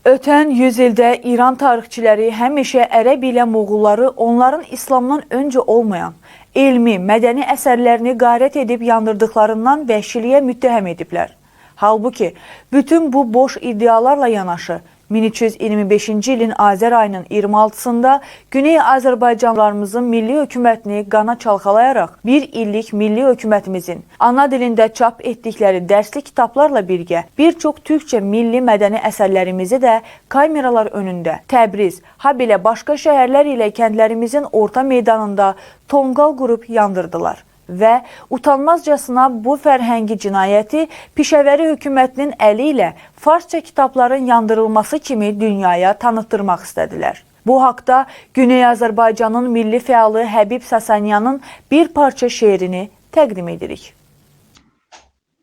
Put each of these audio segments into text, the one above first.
Ötən 100 ildə İran tarixçiləri həmişə ərəb ilə Moğolları onların İslamdan öncə olmayan elmi, mədəni əsərlərini qarət edib yandırdıqlarından vəhşiliyə müttəhəm ediblər. Halbuki bütün bu boş iddialarla yanaşı 1325-ci ilin Azər ayının 26-sında Güney Azərbaycanlarımızın milli hökumətini qana çalxalayaraq bir illik milli hökumətimizin ana dilində çap etdikləri dərslik kitablarla birgə bir çox türkcə milli mədəni əsərlərimizi də kameralar önündə Təbriz, ha belə başqa şəhərlər ilə kəndlərimizin orta meydanında tonqal qurub yandırdılar və utanmazcasına bu fərhəngi cinayəti Pişəvəri hökumətinin əli ilə farsça kitabların yandırılması kimi dünyaya tanıtdırmaq istədilər. Bu haqda Güney Azərbaycanın milli fəalı Həbib Sasanyanın bir parça şeirini təqdim edirik.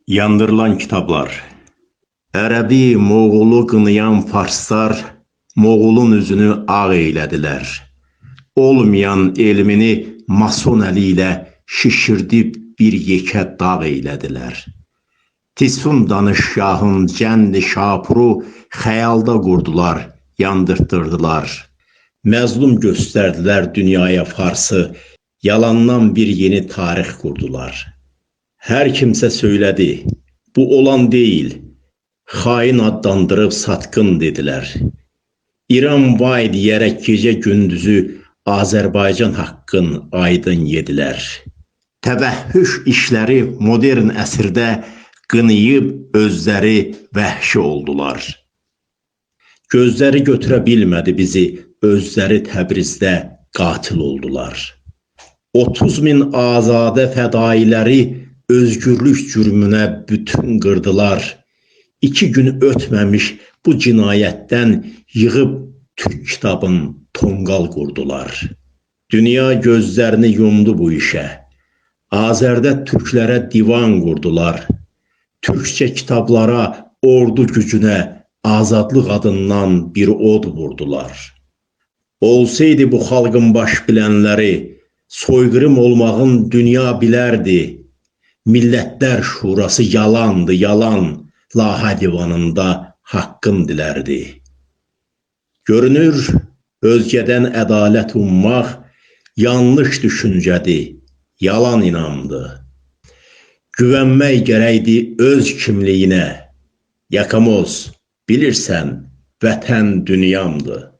Yandırılan kitablar. Ərəbi, Moğolu qınayan farslar Moğolun üzünü ağ eylədilər. Olmayan elmini mason əli ilə şişirdib bir yekə dağ eylədilər. Tisfun danışgahın Cənd Şapuru xəyalda qurdular, yandırtdırdılar. Məzlum göstərdilər dünyaya farsı, yalandan bir yeni tarix qurdular. Hər kimsə söylədi, bu olan deyil, xain adlandırıb satqın dedilər. İran vay deyərək gecə gündüzü Azərbaycan haqqın aydın yedilər. Təvəhhüş işləri modern əsrdə qınayıb özləri vəhşi oldular. Gözləri götürə bilmədi bizi, özləri Təbrizdə qatil oldular. 30 min azadə fədailəri özgürlük cürmünə bütün qırdılar. 2 gün ötməmiş bu cinayətdən yığıb Türk kitabın tonqal qurdular. Dünya gözlərini yumdu bu işə. Azərdə türklərə divan qurdular. Türkcə kitablara, ordu gücünə azadlıq adından bir od vurdular. Olsaydı bu xalqın baş bilənləri, soyqırım olmağın dünya bilərdi. Millətlər Şurası yalandı, yalan, Lahə divanında haqqın dilərdi. Görünür, özgədən ədalət ummaq yanlış düşüncədir, yalan inamdır. Güvənmək gərəkdi öz kimliyinə. Yakamoz, bilirsən, vətən dünyamdır.